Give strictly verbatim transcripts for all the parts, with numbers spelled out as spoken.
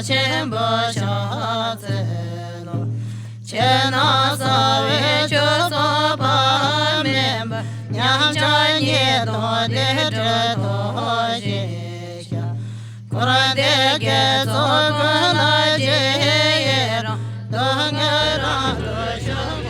ཆེན་པོ་ཕྱག་འཚལ་ལོ། ཕྱི་ནང་གསང་བའི་ཆོས་ཚོགས་པ་མེད་པར། མཉམ་གཞག་ཉིད་དང་བདེ་དྲོད་ཐོགས་ཤིང་བཞག་འཁོར་འདས་དགེ་ཚོགས་ཀུན་ལ་རྗེས་ཡི་རང་། སྡུག་བསྔལ་རང་གྲོལ་ཞིང་།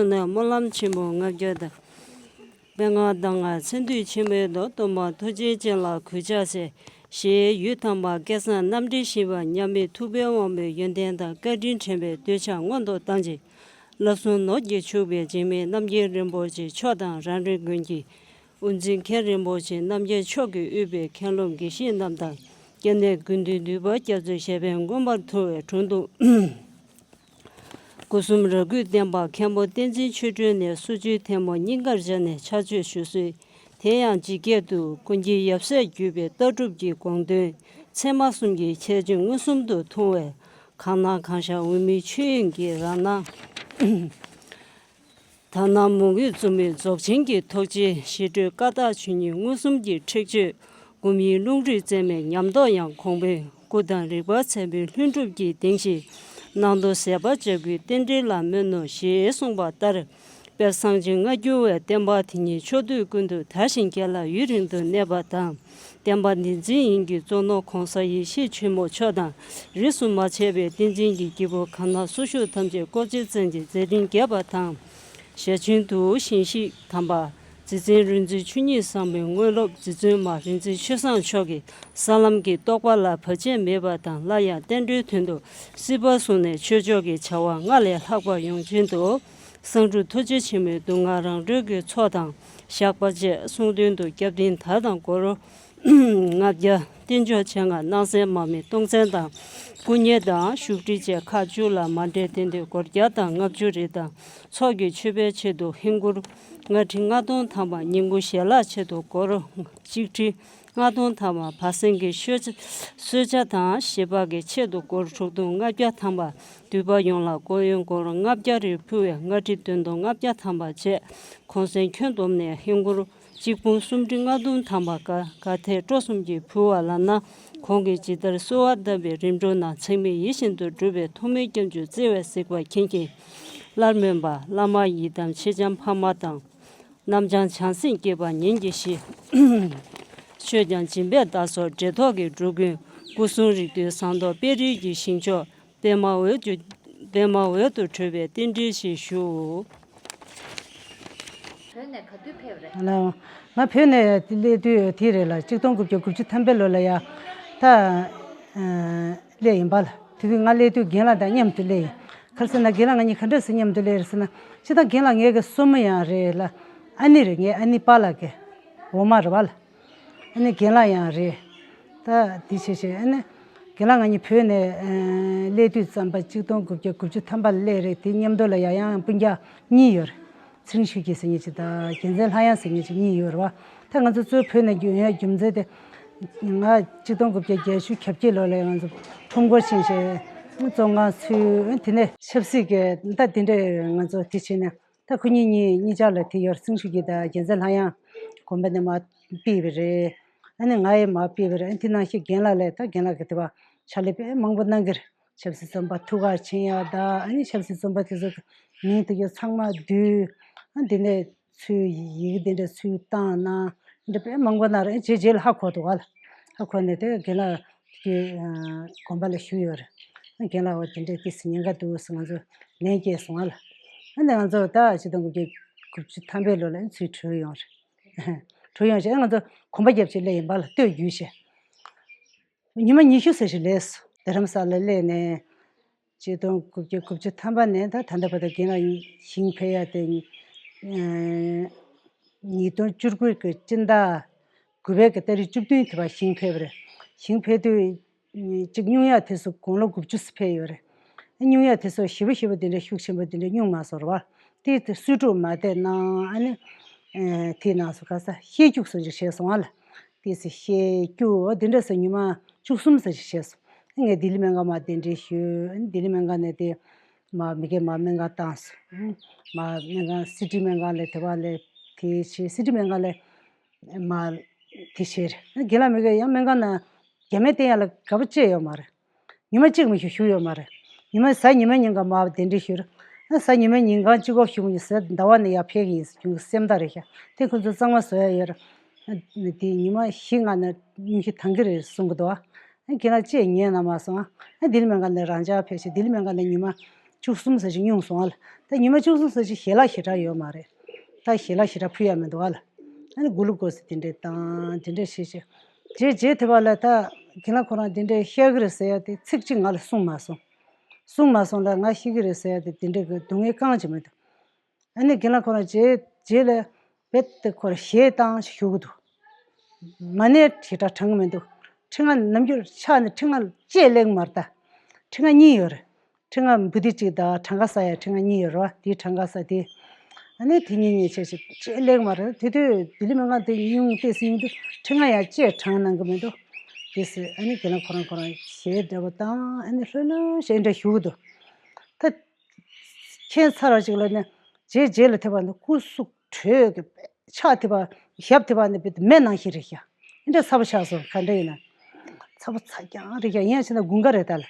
ནས་སྨོན་ལམ་ཆེན་མོ་ལྔ་བརྒྱ་དང་། པད་ངག་གདམས་ངག་མཚན་བསྡུས་ཆེན་མོའི་མདོ། སྟོན་པ་ཐུགས་རྗེ་ཅན་ལ་གུས་ཕྱག་འཚལ། ཞེས་ཡུལ་དམ་པ་སྐལ་བཟང་རྣམ་འདྲེན་ཞི་བ་མཉམ་མེད་ཐུབ་པའི་དབང་པོའི་ཡོན་ཏན་དང་བཀའ་དྲིན་དྲན་པའི་འདོད་ཆགས་མངོན་དུ་བཏང་ཞིང་། བསླབ་གསུམ་ནོར་གྱིས་ཕྱུག་པའི་འཇིགས་མེད་རྣམ་རྒྱལ་རིན་པོ་ཆེ་མཆོག་དང་། རང་རེ་དགོན་གྱི་དབུ་འཛིན་མཁན་རིན་པོ་ཆེ་རྣམ་རྒྱལ་མཆོག་གིས་དབུས་པའི་མཁན་སློབ་དགེ་བཤེས་རྣམས་དང་། སྐྱབས་གནས་དགེ་འདུན་འདུས་པ་སྐྱབས་གཙོས་ཞབས་པད་མངོན་པར་མཐོ་བའི་དྲུང་དུ། སྐུ་གསུམ་རབ་གུས་ལྡན་པ་མཁན་པོ་བསྟན་འཛིན་ཆོས་སྒྲོན་ནས་སོ་བཅུའི་ཐལ་མོ་སྙིང་གར་བཞག་ནས་ཕྱག་མཆོད་ཞུ་སྲོལ། དེ་ཡང་ཇི་སྐད་དུ། ཀུན་མཁྱེན་ཡབ་སྲས་བརྒྱུད་པའི་ལྟ་གྲུབ་ཀྱི་དགོངས་དོན་ཚད་མ་གསུམ་གྱི་ཁྱད་ཆོས་མངོན་སུམ་དུ་མཐོང་བས། གང་སྣང་གང་ཤར་འོད་མའི་ཆོས་དབྱིངས་ཀྱི་རང་སྣང་། དག་སྣང་མོས་གུས་བཙུན་མོའི་རྫོགས་ཆེན་གྱི་ཐུགས་རྗེ། ཞི་ཁྲོའི་ཀ་དག་ཆོས་ཉིད་མངོན་སུམ་གྱི་ཁྲེགས་ཆོད། སྒོམ་ཡུལ་རླུང་རིག་རྩལ་མེད་ཉམས་རྟོགས་ཡང་གོང་འཕེལ། སྐུ་དང་རིག་པ་ཚད་པའི་ལྷུན་གྲུབ་ཀྱི་གདེང་ཞིག་སྣང་དུ་ཟད་པ་བྱ་རྒོད་རྟེན་འབྲེལ་ལ་སྨོན་ནོ་ཞེས་གསུངས་པ་ལྟར། དཔལ་གསང་ཆེན་སྔ་འགྱུར་བའི་བསྟན་པ་དེ་ཉིད་ཕྱོགས་དུས་ཀུན་ཏུ་དར་ཞིང་རྒྱས་ལ་ཡུན་རིང་དུ་གནས་པ་དང་། བསྟན་པ་འདི་འཛིན་ཡིན་གྱི་གཙོ་ནོར་༸གོང་ས་ཡེ་ཤེས་ཆེན་པོ་མཆོག་དང་། རིས་སུ་མ་ཆད་པའི་བསྟན་འཛིན་གྱི་སྐྱེས་བུ་གང་ན་སུ་བཞུགས་ཐམས་ཅད་སྐུ་ཚེ་བརྟན་ཅིང་མཛད་འཕྲིན་རྒྱས་པ་དང་། ཞལ་ཆུང་དུ་ཞིང་གཤེགས་དམ་པ་རྗེ་བཙུན་རིག་འཛིན་ཆོས་ཉིད་བཟང་པོའི་དངོས་སློབ་རྗེ་བཙུན་མ་རིག་འཛིན་ཆོས་བཟང་མཆོག་གི་ས་ལམ་གྱི་རྟོགས་པ་ལ་བར་ཆད་མེད་པ་དང་། སླར་ཡང་བསྟན་འགྲོའི་དོན་དུ་སྲིད་པ་བཟུང་ནས་ཆོས་ཕྱོགས་ཀྱི་བྱ་བ་སྔར་ལས་ལྷག་པ་ཡོང་ཆེད་དུ། གསང་སྒྲུབ་ཐུགས་རྗེ་ཆེན་མོའི་མདོ་སྔགས་རང་གྲོལ་གྱི་ཚོགས་དང་བཤགས་པ་བཅས་གསུང་དོན་དུ་སྐྱབས་རྟེན་དར་དང་སྒོར་ལྔ་བརྒྱ། རྟེན་མཆོག་ཆེ་ལྔ་སྣང་གསལ་མར་མེ་སྟོང་བཙན་དང་སྐུ་བརྙན་དང་བཞུགས་ཁྲི་བཅས་ཁག་བཅུ་ལ་མ་འདྲེས་རྟེན་འབྲེལ་སྒོར་བརྒྱ་དང་ལྔ་བཅུ་རེ་དང་། ཚོགས་ཀྱི་མཆོད་པའི་ཆེད་དུ་ཧིན་སྒོར་ལྔ་ཁྲི་ལྔ་སྟོང་ཐམ་པ། ཉིན་གུང་ཞལ་ལག་ཆེད་དུ་སྒོར་གཅིག་ཁྲི་ལྔ་སྟོང་ཐམ་པ། བར་གསེང་གི་གསོལ་ཇ་གསོལ་ཇ་དང་བཞེས་པ་གི་ཆེད་དུ་སྒོར་དྲུག་སྟོང་ལྔ་བརྒྱ་ཐམ་པ། འདུས་པ་ཡོངས་ལ་སྒོར་ཡོན་སྒོར་ལྔ་བརྒྱ་རེ་ཕུལ་བས་ལྔ་ཁྲི་བདུན་སྟོང་ལྔ་བརྒྱ་ཐམ་པ་བྱས། གོང་གསལ་ཁྱོན་བསྡོམས་ནས་ཧིན་སྒོར་གཅིག་འབུམ་སུམ་ཁྲི་ལྔ་སྟོང་ཐམ་པ། ག་ག་ཐད་སྤྲོ་གསུམ་གྱིས་ཕུལ་བ་ལབ་ན། གོང་གི་ཇི་ལྟར་གསོལ་བ་བཏབ་པའི་རིམ་གྲོ་རྣམས་ཚེགས་མེད་ཡིད་བཞིན་དུ་འགྲུབ་པའི་ཐོགས་མེད་སྐྱབས་འཇུག་བརྩེ་བས་གཟིགས་པ་མཁྱེན་ཅིང་། སླར་སྨོན་པ། བླ་མ་ཡི་དམ་ཆེ་ལྕམ་འཕགས་མ་དང་། རྣམ་བྱང་བྱང་སེམས་བསྐྱེད་པ་ཉིད་ཀྱི་གཞི། ཆོས་ཀྱང་སྦྱིན་པས་བདག་སོགས་འབྲེལ་ཐོགས་ཀྱི་འགྲོ་ཀུན། སྐུ་གསུང་རིག་གྲོལ་ཟངས་མདོག་དཔལ་རིའི་གི་ཞིང་མཆོག་པདྨ་འོད་ཀྱི་པདྨ་འོད་དུ་གྲོལ་བའི་རྟེན་འབྲེལ་ཞིག་ཞུའོ། བོད་ནས་ག་དུས་ཕེབས་རེད། ལགས། ང་བོད་ནས་སླེབས་དུས་དེ་རེད་ལ། གཅིག་སྟོང་དགུ་བརྒྱ་དགུ་བཅུ་ཐམ་པའི་ལོ་ལ་ཡ་ད་སླེབས་ཡིན་པ་ལ། དེ་དུས་ང་སླེབས་དུས་རྒན་ལགས་དང་མཉམ་དུ་སླེབས་ཡིན། ག་རེ་ཟེར་ན་རྒན་ལགས་ང་གཉིས་ག་འདྲ་སེ་མཉམ་དུ་སླེབས་རེད་ཟེར་ན། སྤྱིར་བཏང་རྒན་ལགས་ངའི་གི་སྲུ་མོ་ཡང་རེད་ལ། ཨ་ནེ་རེད། ངའི་ཨ་ནེ་པཱ་ལགས་ཀྱི་འོག་མ་རེད་པ་ལ། ཨ་ནི་རྒན་ལགས་ཡང་རེད། ད་འདི་བྱས་བྱས་ཨ་ནི་རྒན་ལགས་ང་གཉིས་བོད་ནས་ཨ་སླེབས་དུས་ཙམ་པ་གཅིག་སྟོང་དགུ་བརྒྱ་དགུ་བཅུ་ཐམ་པ་ལ་སླེབས་རེད། དེ་མཉམ་དུ་ལ་ཡང་ཡང་སྤུན་ཀྱག་གཉིས་ཡོད་རེད། ཚེ་རིང་ཆོས་སྐྱིད་ཟེར་མཁན་ཅིག་དང་རྒྱལ་མཚན་ལྷ་དབྱངས་ཟེར་མཁན་ཅིག་གཉིས་ཡོད་རེད་པ། ད་ང་ཚོ་གཙོ་བོ་བོད་ནས་རྒྱུག་ཡོང་རྒྱུ་མཚན་དེ། ང་གཅིག་སྟོང་དགུ་བརྒྱ་བརྒྱད་ཅུ་གྱ་བརྒྱད་ལོ་ལ་ང་ཚོ་ཁྲོམ་སྐོར་ཕྱིན་བྱས་བཙོན་ཁང་ཚུད། དེ་ནས་ཆབ་སྲིད་ཀྱི་ད་དེ་འདྲས་ང་ཚོ་དེ་བྱས་ནས། ད་ཁོ་གཉིས་གཉིས་གཉིས་ཆར་ལ་དེ་ཡོད་རེད། ཚེ་རིང་ཆོས་སྐྱིད་དང་རྒྱལ་མཚན་ལྷ་དབྱངས་དགོན་པ་ནས་མར་ཕུད་པ་རེད། ཨ་ནི་ང་ཡང་མར་ཕུད་པ་རེད། ཨ་ནི་དེ་ནང་བཞིན་རྒན་ལགས་ལ་ད་རྒན་ལགས་ཀྱིས་དེ་བ་ཕྱག་ལས་དཔེ་མང་པོ་གནང་གི་རེད། ཆབ་སྲིད་བཙོན་པ་ཐུག་གར་ཕྱིན་ཡག་དང་། ཨ་ནི་ཆབ་སྲིད་བཙོན་པ་དེ་ཚོ་མིང་དེ་གའི་ཚང་མ་བསྡུས། ཨ་འདི་ནས་ཚུར་ཡི་གེ་དེ་འདྲ་ཚུར་བཏང་གནང་། འདི་དཔེ་མང་པོ་གནང་རེད། རྗེས་རྗེས་ལ་ཧ་གོ་འདུག་ག་ལ། ཧ་གོ་ནས་དེ་རྒན་ལགས་ཀྱི་དགོན་པ་ལ་ཞུས་ཡོད་རེད། རྒན་ལགས་འོ་དེ་འདྲའི་ཏི་སི་ཉེན་ཁ་འདུག་ཟེར་ང་ཚོ་ལན་སྐྱེལ་སོང་ཨ་ལ། ཨ་ནི་ང་ཚོ་ད་ཆིག་སྟོང་དགུ་བརྒྱ་དགུ་བཅུ་ཐམ་པའི་ལོ་ལ་ཨ་ནི་ཚུར་བྲོས་ཡོང་རེད། བྲོས་ཡོང་བྱས་ང་ཚོ་གོམ་པ་རྒྱབ་ཅིག་སླེབས་ཡིན་པ་ལ་སྟོད་བརྒྱུད་བྱས། ཉི་མ་ཉི་ཤུ་ཙམ་ཞིག་སླེབས་སོང་། རྡ་རམ་ས་ལ་སླེབས་ནས། ཆིག་སྟོང་དགུ་བརྒྱ་དགུ་བཅུ་ཐམ་པ་ནས་ད་ད་ལྟ་བར་དུ་རྒན་ལགས་ཞིང་ཕེབས་ཡ་དེ། ཨ་ཉིས་སྟོང་བཅུ་དགུ་གི་སྤྱི་ཟླ་དགུ་པའི་གི་ཏ་རིག་བཅུ་བདུན་དེ་བར་ཞིང་ཕེབས་པ་རེད། ཞིང་ཕེབས་དུས་གཅིག་སྨྱུང་ཡག་དེ་ཚོ་དགུང་ལོ་དགུ་བཅུ་ཙམ་ཕེབས་ཡོད་རེད། སྨྱུང་ཡག་དེ་ཚོ་ཞེ་པོ་ཞེ་པོ་དེ་འདྲ་ཤུགས་ཆེན་པོ་དེ་འདྲ་སྨྱུང་མ་སོང་རེད་བ། དེ་དེ་གསོས་ཕྲུག་མ་བསྡད་གནང་། ཨ་ནི་ཨེ་དེ་ནང་སུ་ག་ས་བཤད་རྒྱུགས་སོགས་ཅིག་བྱས་སོང་ཨ་ལ། དེ་ཚེ་བཤད་རྒྱུགས་འོ་དེ་འདྲ་ས་ཉི་མ་བཅུ་གསུམ་ཙམ་ཞིག་བྱས་སོང་། ངས་ལྡི་ལི་སྨན་ཁང་མར་གདན་འདྲེན་ཞུས། ལྡི་ལི་སྨན་ཁང་ནས་དེ་མར་མི་སྒེར་མར་སྨན་ཁང་བཏང་སོང་། མར་སྨན་ཁང་སི་ཊི་སྨན་ཁང་ལ་དེ་བ་ལས་དེ་བྱས། སི་ཊི་སྨན་ཁང་ལ་མར་དེ་བྱས་རེད། རྒན་ལགས་མི་སྒེར་ཡང་སྨན་ཁང་ནང་རྒྱ་སྨན་བསྟེན་ཡག་ལ་དགའ་པོ་ཅི་ཡོད་མ་རེད། ཉི་མ་གཅིག་མ་གཏོགས་བཞུགས་ཡོད་མ་རེད། ཉི་མ་གཟའ་ཉི་མའི་ཉིན་གང་མར་གདན་འདྲེན་ཞུས་རེད། གཟའ་ཉི་མའི་ཉིན་གང་གཅིག་པོ་བཞུགས་མི་ཟེར། ཟླ་བ་ནས་ཡར་ཕེབས་ཀྱི་ཡིན་ཟེར་ཁྱོད་སེམས་ཐག་རེད་ཤག་དེ་ཁོ་ཚོ་གཙང་མ་བཟོ་ཡག་ཡོད་རེད། དེ་ཉི་མ་བཞི་ལྔ་ནས་སྙུང་གཞི་འདང་གི་རེད་གསུང་གི་འདུག་ཨ་ཁྱེད་རང་ཅི་ཉན་ན་མ་སོང་། ཨ་ལྡི་ལི་སྨན་ཁང་ནས་རང་འཇགས་ཕེབས་ཤག་ལྡི་ལི་སྨན་ཁང་ནས་ཉི་མ་བཅུ་གསུམ་ཙམ་ཞིག་སྨྱུང་སོང་ཨ་ལ། ད་ཉི་མ་བཅུ་གསུམ་ཙམ་ཞིག་ཞལ་ལག་ཞེ་དྲག་ཡོད་མ་རེད། ད་ཞལ་ལག་ཞེ་དྲག་ཕུལ་ཡག་མི་འདུག་ཨ་ལ། ཨ་ནི་གུ་ལུ་ཀོ་སི་དེ་འདྲས་བཏང་། དེ་འདྲས་བྱས་བྱས། རྗེས་རྗེས་དེ་བ་ལ་ད་རྒན་ལགས་ཁོ་རང་དེ་འདྲས་བཤད་གི་རེད་ཟེར་ཡག་དེ་ཚིག་གཅིག་ང་ལ་གསུངས་མ་སོང་། གསུངས་མ་སོང་ལ་ང་ཤི་གི་རེད་ཟེར་ཡག་དེ་དེ་འདྲས་གི་སྡུག་བསྔལ་རྐང་གཅིག་མི་འདུག་ཨ་ནི་རྒན་ལགས་ཁོ་རང་རྗེས་རྗེས་ལ་རྦད་དེ་ཁོ་རང་ཞེ་སྡང་ཞིག་ཞུ་གི་འདུག་མ་ཎི་ཞེ་དྲག་བགྲང་གི་མི་འདུག་ཕྲེང་བ་ནམ་རྒྱུན་ཕྱག་ནས་ཕྲེང་བ་བཅད་སླེབས་མ་རེད་ད། ཕྲེང་བ་གཉིས་ཡོད་རེད། ཕྲེང་བ་འབུ་དེ་གཅིག་དང་གྲངས་ཀ་ས་ཡ་ཕྲེང་བ་གཉིས་ཡོད་རེད་བ། དེའི་གྲངས་ཀ་ས་དེ། ཨ་ནི་དེ་གཉིས་གཉིས་བྱས་བྱས་བཅད་སླེབས་མ་རེད། དེ་དུས་ལྡི་ལི་སྨན་ཁང་དེ་སྨྱུང་ཏོག་ཙམ་སྨྱུང་དུས་ཕྲེང་བ་ཡང་བཅད་བགྲང་གནང་གི་མི་འདུག་དེ་ཟེར། ཨ་ནི་རྒན་ལགས་ཁོ་རང་ཁོ་རང་ཞེ་དྲག་པོ་དང་ཨ་ནི་ལྷོད་ལྷོད་བྱས་འདྲ་ཞུ་གི་འདུག་ད་ཁྱད་མཚར་བ་ཅིག་ལ་ནི་རྗེས་རྗེས་ལ་ཐེབས་པ་ནི་སྐུ་གཟུགས་དྲོད་ཀྱི་ཕྱག་ཐེབས་པ་ཞབས་ཐེབས་པ་ནི་རྦད་དེ་མེ་ནང་བཞིན་རེད་ཤག་འདི་འདྲ་ཚ་པོ་ཆགས་སོང་། ག་འདྲ་ཡིན་ན། ཚ་པོ་ཚ་རྐྱང་རེད་ཤག་ཡིན་ཡང་ཕྱིན་ན་དགུན་ཁ་རེད་ད་ལ།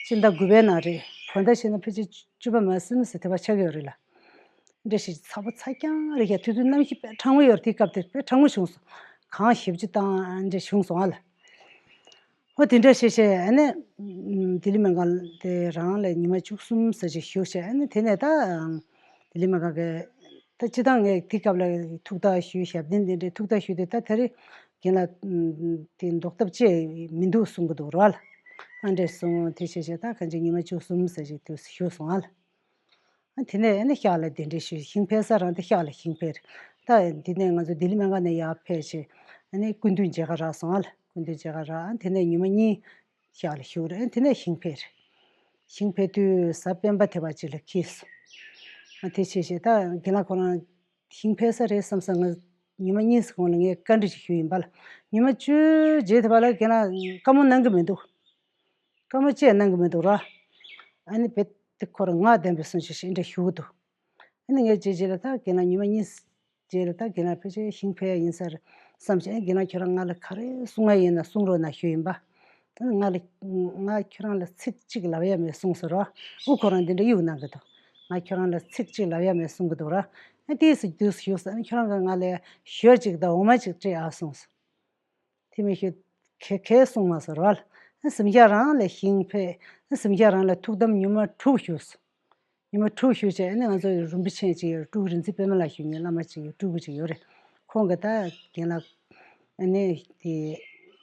ཕྱི་ཟླ་དགུ་པའི་ནང་རེད། བོད་ཟླ་ཕྱིན་ན་ཕལ་ཆེར་བཅུ་པ་མ་ཟིན་ཟེར་དེ་བ་ཆགས་ཀྱི་ཡོད་རེད་ལ། འདྲ་ཞིག་ཚ་པོ་ཚ་རྐྱང་རེད་ཤག་དུས་ཚོད་གནམ་གཤིས་དཔེ་གྲང་མོ་ཡོད་རེད། དེ་སྐབས་དེ་དཔེ་གྲང་མོ་བྱུང་སོང་། གངས་ཞེ་པོ་ཅིག་བཏང་འདྲ་བྱུང་སོང་ཨ་ལ། ཧོ་དེ་འདྲ་བྱས་བྱས་ཨ་ནི། ལྡི་ལི་སྨན་ཁང་དེ་རང་ལ་ཉི་མ་བཅུ་གསུམ་ཙམ་ཞིག་བཞུགས་བྱས། ཨ་ནི་དེ་ནས་ད་ལྡི་ལི་སྨན་ཁང་གི་ད་སྤྱི་བཏང་ངས་དེ་སྐབས་ལ་ཐུགས་ཐག་ཞུས། ཞབས་བརྟན་དེ་འདྲའི་ཐུགས་ཐག་ཞུས་དུས་ད་དེ་རིང་རྒན་ལགས་དེ་ལྡོག་ཐབས་ཅི་མི་འདུག་གསུང་གི་འདུག་ར་ལ། ཨ་འདྲས་གསུངས། དེ་བྱས་བྱས་ད་གང་ཅི་ཉི་མ་བཅུ་གསུམ་ཙམ་ཞིག་དུ་བཞུགས་སོང་ཨ་ལ། ཨ་དེ་ནས་ཨ་ནི་ཤག་ལ་གདན་འདྲེན་ཞུས། ཞིང་ཕེབས་ས་རང་དེ་ཤག་ལ་ཞིང་ཕེབས་རེད། ད་དེ་ནས་ང་ཚོ་ལྡི་ལི་སྨན་ཁང་ནས་ཡར་ཕེབས་བྱས་ཨ་ནི་སྐུ་མདུན་མཇལ་ཁ་རག་སོང་ཨ་ལ། སྐུ་མདུན་མཇལ་ཁ་རག་ཨ་དེ་ནས་ཉི་མ་གཉིས་ཤག་ལ་བཞུགས་རེད། ཨ་དེ་ནས་ཞིང་ཕེབས་རེད། ཞིང་ཕེབས་དུས་གཟའ་སྤེན་པ་དེ་བ་ཅིག་ལ་འཁེལ་སོང་། ཨ་དེ་བྱས་བྱས་ད་རྒན་ལགས་ཁོ་རང་ཞིང་ཕེབས་ས་རེད་བསམ་སོང་། ང་ཉི་མ་གཉིས་གོང་ལ་ངས་བཀའ་འདྲི་ཞིག་ཞུས་ཡིན་པ་ལ། ཉི་མ་བཅུའི་རྗེས་དེ་བ་ལ་རྒན་ལགས་བཀའ་མོལ་གནང་གི་མི་འདུག་བཀའ་མོལ་བཅས་གནང་གི་མི་འདུག་ར། ཨ་ནི་རྦད་དེ་ཁོ་རང་ངག་བདེན་པའི་གསུང་ཆོས་ཤིག་འདྲ་ཞུ་གི་འདུག་ཨ་ནི་ངས་རྗེས་རྗེས་ལ་ད་རྒན་ལགས་ཉི་མ་གཉིས་རྗེས་ལ་ད་རྒན་ལགས་ཕལ་ཆེར་ཞིང་ཕེབས་ཡ་ཡིན་ས་རེད་བསམ་བྱས། ཨ་རྒན་ལགས་ཁྱོད་རང་ང་ལ་ག་རེ་གསུང་ང་ཡིན་ན་གསུང་རོགས་གནང་ཞུས་ཡིན་པ། ད་ང་ལ་ང་ཁྱོད་རང་ལ་ཚིག་གཅིག་ལབ་ཡ་མེད་གསུངས་སོང་ར། འུ་ཁོ་རང་འདི་འདྲ་གཡུག་གནང་གི་འདུག་ང་ཁྱོད་རང་ལ་ཚིག་གཅིག་ལབ་ཡ་མེད་གསུང་གི་འདུག་ར། ཨ་དེས་སུ་དུས་སུ་ཞུགས་ས་ཨ་ནི་ཁྱོད་རང་གིས་ང་ལ་ཞོལ་གཅིག་དང་འོ་མ་གཅིག་སྤྲད་ཨ་གསུངས་སོང་། དེ་མི་ཤེས་ག་གས་གསུང་མ་ཟེར་བ་ལ། སེམས་ཅན་རང་ལ་ཞིང་ཕེབས། སེམས་ཅན་རང་ལ་ཐུགས་དམ་ཉི་མ་དྲུག་བཞུགས་སོང་། ཉི་མ་དྲུག་བཞུགས་བྱས་ཨ་ནི་ང་ཚོ་རིན་པོ་ཆེ་ཅིག་ཡོད། སྤྲུལ་སྐུ་རིག་འཛིན་པད་མ་ལགས་ཞུ་མཁན་བླ་མ་ཅིག་ཡོད། སྤྲུལ་སྐུ་ཅིག་ཡོད་རེད། ཁོང་གིས་ད་རྒན་ལགས་ཨ་ནི་དེ་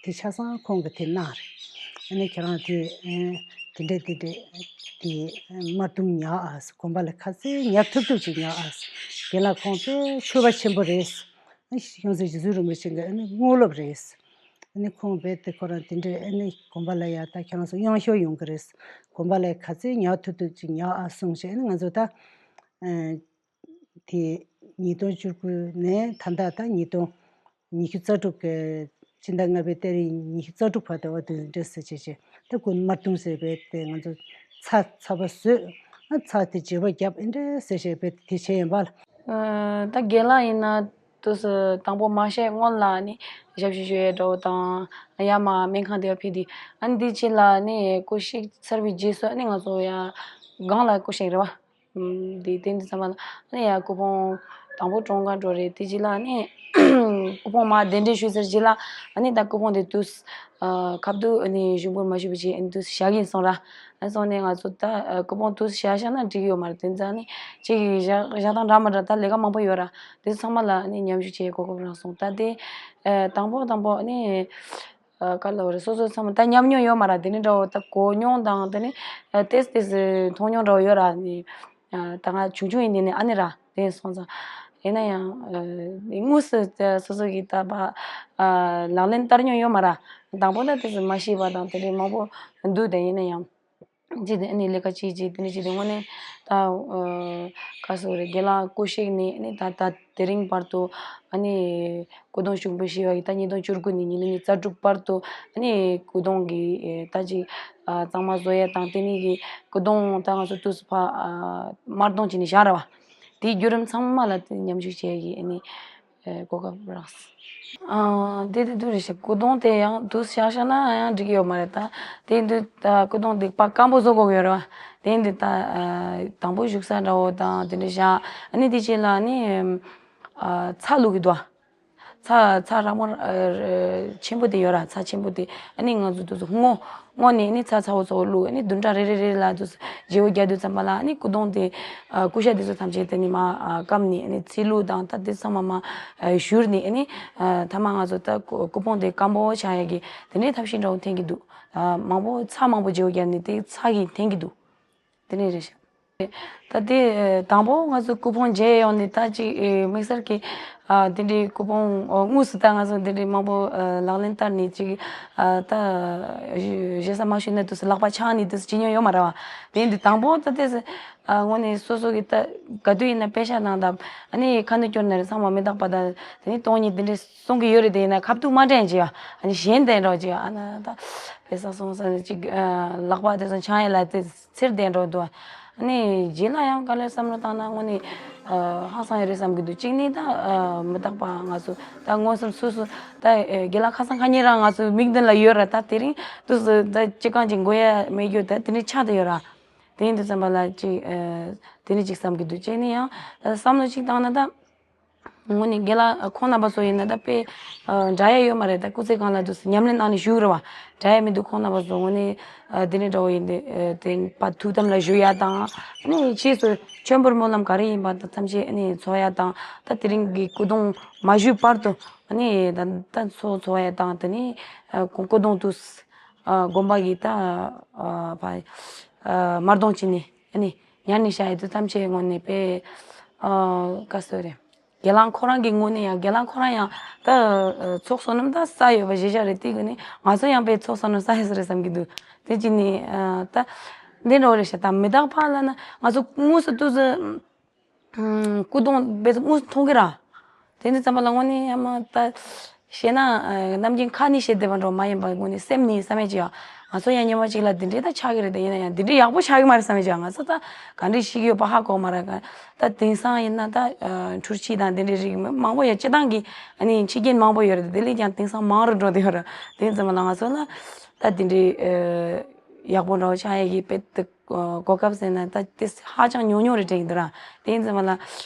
དེ་ཆ་ཚང་ཁོང་གིས་དེ་གནང་རེད། ཨ་ནི་ཁྱེད་རང་དེ་ཨ་དེ་འདྲས་དེ་འདྲས་དེ་དམར་གདུང་ཉར་ཨ་ཟེར། དགོན་པ་ལ་ག་ཚོད་ཉར་ཐུབ་ཐུབ་ཅིག་ཉར་ཨ་ཟེར། རྒན་ལགས་ཁོང་དཔེ་ཆོས་པ་ཆེན་པོ་རེད། ཨ་ནི་ཤོང་ཚེ་རྗེ་བཙུན་རིན་པོ་ཆེ་གི་ཨ་ནི་དངོས་སློབ་རེད། ཨ་ནི་ཁོང་རྦད་དེ་ཁོ་རང་དེ་འདྲས་ཨ་ནི་དགོན་པ་ལ་ཡ་ད་ཁྱེད་རང་ཚོ་གཡང་ཤོག་ཡོང་གི་རེད། དགོན་པ་ལ་ག་ཚོད་ཉར་ཐུབ་ཐུབ་ཅིག་ཉར་ཨ་གསུངས་བྱས། ཨ་ནི་ང་ཚོ་ད་ཨ་དེ་ཉིས་སྟོང་བཅུ་དགུ་ནས་ད་ལྟ་ད་ཉིས་སྟོང་ཉི་ཤུ་རྩ་དྲུག་གི་སྤྱི་ཟླ་ལྔ་པའི་ཏ་རིག་ཉི་ཤུ་རྩ་དྲུག་བར་དུ་འོ་དེ་འདྲས་ཟེར་བྱས་བྱས། ད་ཀུན་དམར་གདུང་ཟེར་བས་དེ་ང་ཚོ་ཚ་ཚ་བ་བཟོས། ཨ་ཚ་དེ་བརྗེ་པོ་བརྒྱབ། ཨེ་འདྲས་ཟེར་བྱས་བས་དེ་བྱས་ཡིན་པ་ལ། ཨ་ད་རྒན་ལགས་ཡིན་ན་ དུས་སུ་དང་པོ་མ་བཤད་སྔོན་ལ་ནི་ཞབས་ཕྱི་ཞུ་ཡས་འདྲ་བོ་དང་། ཡར་མར་སྨན་ཁང་དེ་བ་ཕེབས་དུས་ཨ་ནི་དེ་རྗེས་ལ་ནི་སྐུ་གཤེགས་ཚར་བའི་རྗེས་སུ་ཨ་ནི་ང་ཚོ་ཡར་སྒང་ལ་སྐུ་གཤེགས་རེད་བ། ཨམ། དེ་དེ་འདི་ཚང་མ་ལ་ཨ་ནི་ཡར་སྐུ་ཕུང་དང་པོ་གྲོངས་གར་འགྲོ་རེད། དེ་རྗེས་ལ་ཨ་ནི་སྐུ་ཕུང་མར་གདན་འདྲེན་ཞུས་ཚར་རྗེས་ལ་ཨ་ནི་ད་སྐུ་ཕུང་དེ་དུས་ཨ་ཁབ་ཏུ་ཨ་ནི་ཞུགས་འབུལ་མ་ཞུས་པ་བྱས་ཨ་ནི་དུས་བཞག་གིན་སོང་ར། ཨ་ནི་སོང་ནས་ང་ཚོ་ད་ཨ་སྐུ་ཕུང་དུས་བཞག་བཞག་ན་འགྲིག་གི་ཡོད་མ་རེད། དེ་ཚང་ནི་གཅིག་གིས་བཞག་བཞག་སྟངས་འདྲ་མ་འདྲ་ད་ལས་ཀ་མང་པོ་ཡོད་ར། དེ་ཚང་མ་ལ་ཨ་ནི་མཉམ་ཞུགས་བྱེད་གོ་སྐབས་རག་སོང་། ད་དེ་ཨ་དང་པོ་དང་པོ་ཨ་ནི་ཨ་ག་ལབ་རེད། སོ་སོ་ཚང་མ་ད་ཉམས་མྱོང་ཡོད་མ་ར། དེ་ནི་འདྲ་བོ་ད་གོ་མྱོང་དང་དེ་ནི་ཨ་ཏེས་ཏེས་མཐོང་མྱོང་འདྲ་བོ་ཡོད་ར། ནི་ཨ་ད་ང་ཆུང་ཆུང་ཡིན་དེ་ནི་ཨ་ནི་ར་དེ་སོང་ཙང་། ཡིན་ན་ཡང་ཨ་དངོས་སུ་ད་སོ་སོ་གི་ད་པ་ཨ་ལག་ལེན་བསྟར་མྱོང་ཡོད་མ་ར། དང་པོ་ད་ཏེས་མ་ཤེས་པ་དང་དེ་འདྲའི་མང་པོ་འདུག་དེ་ཡིན་ན་ཡང་། ཅི་དེ་ཨ་ནི་ལས་ཀ་ཅིག་ཅིག་དེ་འདྲ་ཅིག་དེ་དངོས་གནས་ད་ཨ་ག་སོ་རེད། དགེ་ལགས་སྐུ་གཤེགས་ནས་ཨ་ནི་ད་ད་དེ་རིང་བར་དུ་ཨ་ནི་སྐུ་གདུང་ཞུགས་འབུལ་ཞུས་པ་གི་ད་ཉིས་སྟོང་བཅུ་དགུ་ནས་ཉིས་སྟོང་ཉི་ཤུ་རྩ་དྲུག་བར་དུ་ཨ་ནི་སྐུ་གདུང་གི་ཨེ་ད་ཅིག་ཨ་གཙང་མ་བཟོ་ཡ་དང་དེ་ནི་གི་སྐུ་གདུང་ད་ང་ཚོ་དུས་སུ་ཕ་ཨ་དམར་གདུང་བྱས་ནས་བཞག་ར་བ། དེའི་བརྒྱུད་རིམ་ཚང་མ་ལ་དེ་མཉམ་ཞུགས་བྱེད་ཀྱི་ཨ་ནི་ཨེ་གོ་སྐབས་རག་སོང་། ཨ་དེ་དེ་དུས་རེད་ཤག་སྐུ་གདུང་དེ་ཡང་དུས་བཞག་བཞག་ན་ཡང་འགྲིག་གི་ཡོད་མ་རེད་ད། དེ་དུས་ད་སྐུ་གདུང་དེ་པ་སྐམ་པོ་བཟོ་དགོས་ཀྱི་ཡོད་རེད་བ། དེ་དུས་ད་ཨ་དང་པོ་བཞུགས་ས་འདྲ་བོ་དང་དེ་འདྲ་བཞག་ཨ་ནི་དེ་རྗེས་ལ་ནི་ཨ་ཚྭ་བླུག་གི་འདུག་བ། ཚྭ་ཚྭ་ར་མོ་ཨ་ཆེན་པོ་དེ་ཡོད་ར། ཚྭ་ཆེན་པོ་དེ་ཨ་ནི་ང་ཚོ་དུས་སུ་སྔོ་སྔོ་ནས་ཨ་ནི་ཚྭ་ཚ་བོ་ཚ་བོ་བླུགས་ཨ་ནི་བདུན་ཕྲག་རེ་རེ་རེ་ལ་དུས་སུ་བརྗེ་བོ་རྒྱག་དུས་ཙམ་པ་ལ་ཨ་ནི་སྐུ་གདུང་དེ་ཨ་སྐུ་ཤ་དེ་ཚོ་ཐམས་ཅད་དེ་ནི་མ་ཨ་སྐམ་ནས་ཨ་ནི་ཚིལ་ལུ་དང་ད་དེ་ཚང་མ་མ་ཨ་བཞུར་ནས་ཨ་ནི་ཨ་ཐ་མ་ང་ཚོ་ད་སྐུ་སྐུ་ཕུང་དེ་སྐམ་པོ་ཆགས་ཡ་གི་དེ་ནས་ཐབས་ཤེས་འདྲ་བོ་འཐེན་གྱི་འདུག་ཨ་མང་པོ་ཚྭ་མང་པོ་བརྗེ་བོ་རྒྱག་ནས་དེ་ཚྭ་གིས་འཐེན་གྱི་འདུག་དེ་ནས་རེད་ཤག་ད་དེ་དང་པོ་ང་ཚོ་སྐུ་ཕུང་མཇལ་ཡོང་ནས་ད་ཅིག་དམིགས་བསལ་གྱི་ཨ་དེ་འདྲའི་སྐུ་ཕུང་ཨོ་དངོས་སུ་ད་ང་ཚོ་དེ་འདྲའི་མང་པོ་ཨ་ལག་ལེན་བསྟར་ནས་ཅིག་ཨ་ད་ཞེ་ས་མ་ཞུས་ན་དུས་སུ་ལག་པ་འཆང་ནས་དུས་སུ་བྱེད་མྱོང་ཡོད་མ་རེད་བ། དེ་འདི་དང་པོ་ད་དེ་ཨ་དངོས་གནས་སོ་སོ་གི་ད་ག་དུས་ཡིན་ན་པེ་ཤ་དང་ད་ཨ་ནི་ཁ་ནུ་སྐྱོར་ན་རེད། ཚང་མ་མི་རྟག་པ་ད་དེ་ནི་སྟོང་ཉིད་དེ་འདྲའི་གསུང་གི་ཡོད་རེད། དེ་ཡིན་ན་ཁ་ཐུག་མ་དྲན་ཅིག་ཨ་ནི་གཞན་དེ་འདྲ་ཅིག་ཨ་ན་ད་པེ་ཤ་སོང་ས་ཅིག་ཨ་ལག་པ་དེ་ཚོ་འཆང་ཡ་ལ་དེ། ཚེར་ལྡན་འགྲོ་འདུག་ཨ་ནི་རྗེས་ལ་ཡང་ག་ལེར་བསམ་བློ་བཏང་ན་དངོས་གནས་ཨ་ཧང་སང་ཡོད་རེད་བསམ་གྱི་འདུག་གཅིག་ནི་ད་ཨ་མི་རྟག་པ་ང་ཚོ་ད་མངོན་སུམ་སོ་སོ་ད་ཨ་དགེ་ལགས་ཁ་སང་ཁ་ཉིན་རང་ང་ཚོ་མིག་མདུན་ལ་ཡོད་ར། ད་དེ་རིང་དུས་སུ་ད་ཅི་གང་ཅིག་མགོ་ཡ་མེད་རྒྱུ་ད་དེ་ནི་ཆགས་བསྡད་ཡོད་ར། དེ་ཡིན་དུས་ཙམ་པ་ལ་ཅིག་ཨ་དེ་ནི་ཅིག་བསམ་གྱི་འདུག་གཅིག་ནི་ཡང་ད་བསམ་བློ་ཅིག་བཏང་ན་ད། དངོས་གནས་དགེ་ལགས་ཁོང་རྣམ་པ་ཚོ་ཡིན་ན་ད་དཔེ་ཨ་འདྲ་ཡ་ཡོད་མ་རེད། ད་སྐུ་ཚེ་གང་ལ་དུས་སུ་ཉམས་ལེན་གནང་ནས་བཞུགས་རེད་བ། འདྲ་ཡ་མི་འདུག་ཁོང་རྣམ་པ་ཚོ་དངོས་གནས་ཨ་དེ་ནས་འདྲ་བོ་ཡིན་ཏེ་ཨ་དེ་པ་ཐུགས་དམ་ལ་བཞུགས་ཡ་དང་ཨ་ནི་ཕྱིས་སུ་མཆོད་འབུལ་སྨོན་ལམ་ག་རེ་ཡིན་པ་ད་ཐམས་ཅད་ཨ་ནི་འཚོགས་ཡ་དང་ད་དེ་རིང་གི་སྐུ་གདུང་མ་བཞུགས་བར་དུ་ཨ་ནི་ད་ད་འཚོགས་འཚོགས་ཡ་དང་དེ་ནས་ཨ་སྐུ་སྐུ་གདུང་དུས་ཨ་དགོན་པ་གི་ད་ཨ་ཕ་ཨ་དམར་གདུང་ཅི་ནས་ཨ་ནི་ཉར་ནས་བཞག་ཡ་དུས་ཐམས་ཅད་དངོས་གནས་དཔེ་ཨ་ག་ཟེར་རེད། དགེ་ལགས་ཁོ་རང་གི་ངོས་ནས་ཡང་དགེ་ལགས་ཁོ་རང་ཡང་ད་ཨ་ཚོགས་བསོད་ནམས་ད་བསགས་ཡོད་པ་གཞི་བཞག་རེད། དེ་གི་ནི་ང་ཚོ་ཡང་དཔེ་ཚོགས་བསོད་ནམས་བསགས་ཡོད་ས་རེད་བསམ་གྱི་འདུག་དེ་གཅིག་ནི་ཨ་ད་འདི་འདྲ་བོ་རེད་ཤག་ད་མི་རྟག་པ་ལབ་ན་ང་ཚོ་དངོས་སུ་དུས་སུ་ཨ་སྐུ་གདུང་དཔེ་དངོས་སུ་མཐོང་གི་ར། དེ་འདི་ཙམ་པ་ལ་དངོས་གནས་ཡ་མ་ད་བཤད་ན་ཨ་རྣམ་མཁྱེན་ཁ་ནས་བཤད་བསྡད་པ་འདྲ་བོ་མ་ཡིན་པ་དངོས་གནས་སེམས་ནས་བསམ་ཡས་ཅིག་ཡ། ང་ཚོ་ཡང་ཉི་མ་གཅིག་ལ་འདི་འདྲའི་ད་ཆགས་ཀྱི་རེད། དེ་ཡིན་ན་ཡང་འདི་འདྲའི་ཡག་པོ་ཆགས་ཀྱི་མ་རེད་བསམ་ཡས་ཅིག་ཡ། ང་ཚོ་ད་ག་འདྲས་ཤིག་ཡོད་པ་ཧ་གོ་མ་རེད། ག་ད་དེང་སང་ཡིན་ན་ད་ཨ་འཁྲུལ་ཆས་དང་དེ་འདྲའི་རིགས་མང་པོ་ཡ་སྤྱི་བཏང་གི་ཨ་ནི་འཆི་རྐྱེན་མང་པོ་ཡོད་རེད། དེ་ལས་ཀྱང་དེང་སང་མང་རུ་འགྲོ་བསྡད་ཡོད་རེད། དེ་ཙམ་པ་ལ་ང་ཚོ་ལ་ད་དེ་འདྲའི་ཨ་ཡག་པོ་འདྲ་བོ་ཆགས་ཡས་ཀྱི་དཔེ་དེ་གོ་སྐབས་ཟེར་ན་ད་དེ་ཧ་ཅང་ཉུང་ཉུང་རེད་དྲན་གྱི་འདུག་ར། དེ་ཡིན་ཙམ་པ་ལ་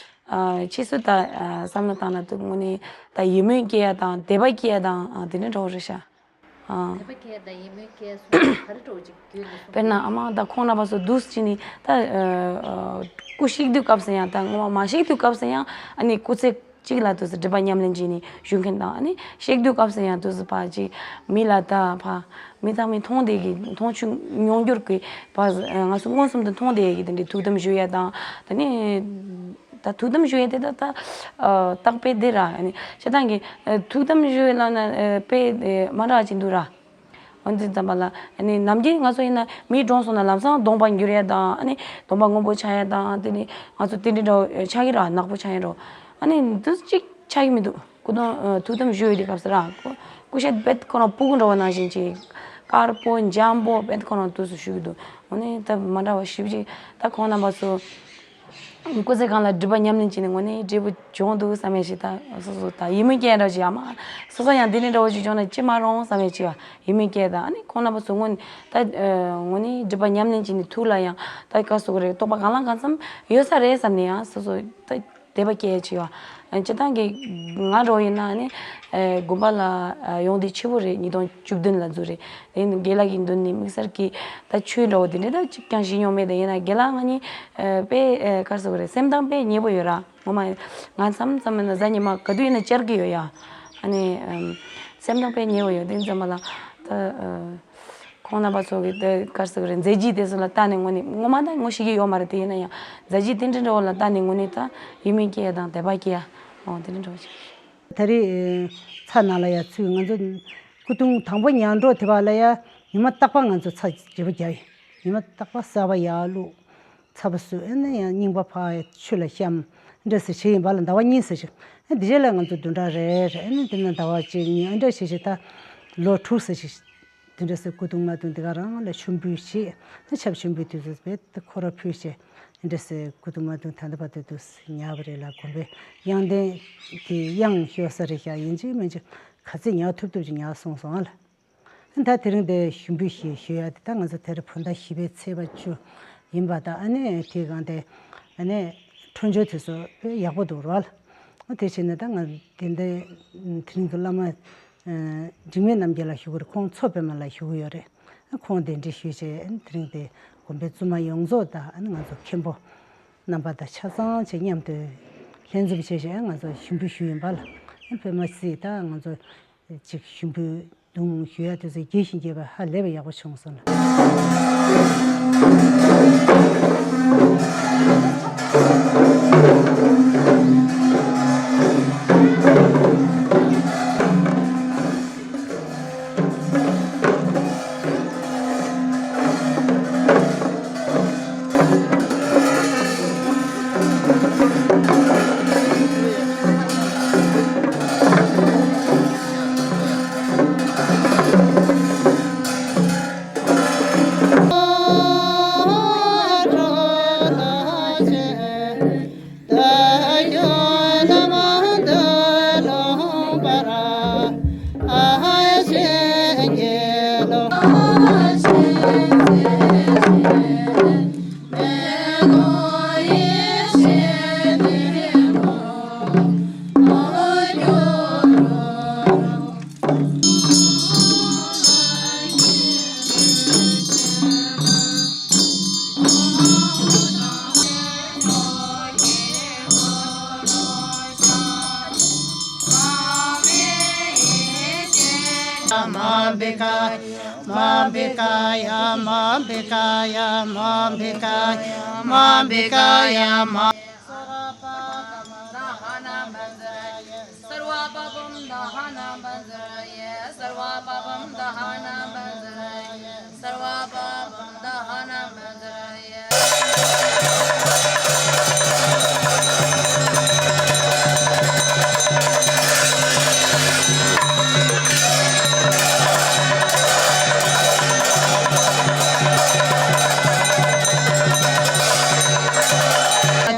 ཨ་ཕྱིས་སུ་ད་ཨ་བསམ་བློ་བཏང་ན་དུས་དངོས་གནས་ད་ཡིད་སྨོན་སྐྱེ་ཡ་དང་དད་པ་སྐྱེ་ཡ་དང་ཨ་དེ་འདྲ་འདྲ་བོ་རེད་ཤག་ཨ་དད་པ་སྐྱེ་ཡ་དང་ཡིད་སྨོན་སྐྱེ་ཡ་སོགས་ག་རེ་འདྲ་བོ་ཅིག་རྒྱུད་ནས་གསུངས། དཔེར་ན་ཨ་མ་ད་ཁོང་རྣམ་པ་ཚོ་འདུག་སེ་བྱས་ནས་ད་ཨ་སྐུ་གཤེགས་དུས་སྐབས་སུ་ཡང་ད་སྔོན་མ་མ་གཤེགས་དུས་སྐབས་སུ་ཡང་ཨ་ནི་སྐུ་ཚེ་གཅིག་ལ་དུས་སུ་སྒྲིབ་པ་ཉམས་ལེན་བྱས་ནས་བཞུགས་མཁན་དང་། ཨ་ནི་གཤེགས་དུས་སྐབས་སུ་ཡང་དུས་སུ་ཕར་ཅིག་མི་ལ་ད་ཕར་མི་དང་མི་མཐོང་བསྡད་ཀྱི་མཐོང་ཆོས་མྱོང་འགྱུར་གྱི་ཕར་ང་ཚོ་མངོན་སུམ་དུ་མཐོང་བསྡད་ཀྱི་དེ་འདྲའི་ཐུགས་དམ་བཞུགས་ཡ་དང་། དེ་ནས་ད་ཐུགས་དམ་བཞུགས་ཡ་དེ་ད་ད་ཨ་རྟག་པའི་དེ་ར། ཨ་ནི་སྤྱིར་བཏང་གི་ཨ་ཐུགས་དམ་བཞུགས་ཡ་ལ་ན་ཨ་དཔེ་ཨ་མ་འདྲ་བ་ཅིག་འདུག་ར། འོན་ཏེ་ཙམ་པ་ལ་ཨ་ནི་ནམ་རྒྱུན་ང་ཚོ་ཡིན་ན་མི་གྲོངས་སོང་ན་ལམ་སང་གདོང་པ་འགྱུར་ཡ་དང་། ཨ་ནི་གདོང་པ་སྔོན་པོ་ཆགས་ཡ་དང་། དེ་ནི་ང་ཚོ་རྟེན་འབྲེལ་འདྲ་བོ་ཆགས་ཀྱི་ར། ནག་པོ་ཆགས་ཡ་འགྲོ། ཨ་ནི་འདི་གཅིག་ཆགས་ཀྱི་མི་འདུག་སྐུ་གདུང་ཨ་ཐུགས་དམ་བཞུགས་ཡོད་དུས་སྐབས་སུ་ར། སྐུ་སྐུ་ཤ་དཔེ་ཁོ་རང་སྤུ་གུ་འདྲ་བོ་ནང་བཞིན་ཅིག་དཀར་པོ་འཇམ་པོ་དཔེ་ཁོ་རང་དུས་སུ་བཞུགས་ཀྱི་འདུག་འོ་ནི་ད་མ་འདྲ་བ་ཞིབ་ཅིག་ད་ཁོང་རྣམ་པ་ཚོ་ སྐུ་ཚེ་གང་ལ་སྒྲུབ་པ་ཉམས་ལེན་བྱས་ནས་དངོས་གནས་འབྲས་བུ་བྱུང་འདུག་བསམ་ཡས་ཞིག་ད་སོ་སོ་ད་ཡིད་སྨོན་སྐྱེ་འདྲ་ཞིག་ཡ་མ་སོ་སོ་ཡང་འདི་འདྲ་འདྲ་བོ་ཞིག་བྱུང་ན་ཅི་མ་རུང་བསམ་ཡས་ཅིག་ཡ་ཡིད་སྨོན་སྐྱེ་ད་ཨ་ནི་ཁོང་རྣམ་པ་ཚོ་དངོས་ད་དངོས་གནས་སྒྲུབ་པ་ཉམས་ལེན་བྱས་ནས་ཐུགས་ལ་ཡང་ད་ག་སོ་གི་རེད་རྟོགས་པ་གང་ལ་གང་འཚམ་ཡོད་ས་རེད་བསམ་ནས་ཡང་སོ་སོ་ད། དད་པ་སྐྱེ་ཡ་ཅིག་ཡོད། སྤྱིར་བཏང་གི་ང་འདྲ་བོ་ཡིན་ན་ནི་དགོན་པ་ལ་ཡོང་དུས་ཕྱི་པོ་རེད། ཉིས་སྟོང་བཅུ་བདུན་ལ་འཛུལ་རེད། དེ་ཡིན་དུས་དགེ་ལགས་ཀྱི་མདུན་ནས་དམིགས་བསལ་གྱི་ད་ཆོས་འདྲ་བོ་དེ་འདྲ་ད་གཅིག་ཀྱང་ཞུས་མྱོང་མེད། དེ་ཡིན་ན་དགེ་ལགས་ང་གཉིས་དཔེ་ག་རེ་ཟེར་དགོས་རེད། སེམས་གཏམ་དཔེ་ཉེ་པོ་ཡོད་ར། ངོ་མ་ང་མཚམས་མཚམས་ཡིན་ན་གཟའ་ཉི་མ་ག་དུས་ཡིན་ན་བཅར་གྱི་ཡོད་ཡ། ཨ་ནི་སེམས་གཏམ་དཔེ་ཉེ་པོ་ཡོད། དེ་ཙམ་པ་ལ་ད། ཁོང་རྣམ་པ་ཚོ་གི་དེ་ག་རེ་ཟེར་དགོས་རེད། མཛད་རྗེས་དེ་ཚོ་ལ་བལྟས་ནས་དངོས་གནས་ངོ་མ་ད་ངོ་ཤེས་ཀྱི་ཡོད་མ་རེད། དེ་ཡིན་ན་ཡང་མཛད་རྗེས་དེ་འདྲ་འདྲ་བོ་ལ་བལྟས་ནས་དངོས་གནས་ད་ཡིད་སྨོན་སྐྱེ་ཡ་དང་དད་པ་སྐྱེ་ཡ་འོ་དེ་འདྲ་འདྲ་བོ་ཞིག་ད་རེས་ཚ་ནང་ལ་ཡ་ཚུད་ང་ཚོ་སྐུ་གདུང་དང་པོ་ཉལ་འགྲོ་དེ་བ་ལ་ཡ་ཉི་མ་རྟག་པར་ང་ཚོ་ཚ་བརྗེ་པོ་རྒྱག་ཡོད། ཉི་མ་རྟག་པར་གསར་པ་ཡར་བླུགས། ཚ་པོ་བཟོས་ཨ་ནི་ཡང་རྙིང་པ་ཕར་ཆུ་ལ་བཤམས་འདྲ་ཟེར་བྱས་ཡིན་པ་ལ་ཟླ་བ་གཉིས་ཟེར་ཞིག་ཨ་འདི་རྗེས་ལ་ང་ཚོ་བདུན་ཕྲག་རེ་རེ་ཨ་ནི་འདི་ན་ཟླ་བ་གཅིག་གཉིས་ཨ་འདྲ་བྱས་ཞིག་ད་ལོ་དྲུག་ཟེར་ཞིག་དེ་འདྲ་ཟེར་སྐུ་གདུང་མ་གདུང་འདི་ག་རང་ལ་མཆོད་འབུལ་བྱས་ད་ཆབ་མཆོད་འབུལ་དུས་ཚོད་བེད་ཁོ་ར་ཕུལ་བྱས་འདི་འདྲ་ཟེར་སྐུ་གདུང་མ་གདུང་ད་ལྟ་བར་དུ་དུས་ཉར་བ་རེད་ལ་དགོན་པའི་གཡང་རྟེན་གྱི་གཡང་ཤོར་ས་རེད་ཤག་ཡིན་གཅིག་མིན་གཅིག་ག་ཚད་ཉར་ཐུབ་ཐུབ་ཅིག་ཉར་སོང་སོང་ཨ་ལ། ད་དེ་རིང་དེ་ཞུ་འབུལ་ཞིག་ཞུ་ཡ་དེ་ད་ང་ཚོ་དེར་བོད་ཟླ་བཞི་པའི་ཚེས་པ་བཅུ་ཡིན་པ་དང་ཨ་ནི་དེའི་སྒང་དེ་ཨ་ནི་འཕྲོད་སྦྱོར་དེ་ཚོ་དཔེ་ཡག་པོ་འདུག་རོགས་ལ། ཨ་དེ་བྱས་ནས་ད་ང་དེ་འདྲའི་དེ་རིང་གི་བླ་མ་འཇིགས་མེད་རྣམ་རྒྱལ་ལགས་ཞུ་གི་རེད། ཁོང་མཚོ་པདྨ་ལགས་ཞུ་གི་ཡོད་རེད། ཨ་ཁོང་གདན་འདྲེན་ཞུས་བྱས་ཨ་ནི་དེ་རིང་དེ་དགོན་པའི་བཙུན་མ་ཡོངས་རྫོགས་དང་ཨ་ནི་ང་ཚོ་མཁན་པོ་རྣམ་པ་དང་ཆ་ཚང་བྱས་མཉམ་དུ་ལྷན་འཛོམས་བྱས་བྱས་ང་ཚོ་ཞུ་འབུལ་ཞུས་ཡིན་པ་ལ། ཨ་དཔེ་མ་སྲིད་ད་ང་ཚོ་ཅིག་ཞུ་འབུལ་གདུང་ཞུ་ཡ་དེ་ཚོ་རྒྱས་ཤིང་རྒྱས་པ་ཧ་ལས་པའི་ཡག་པོ་བྱུང་སོང་ལ།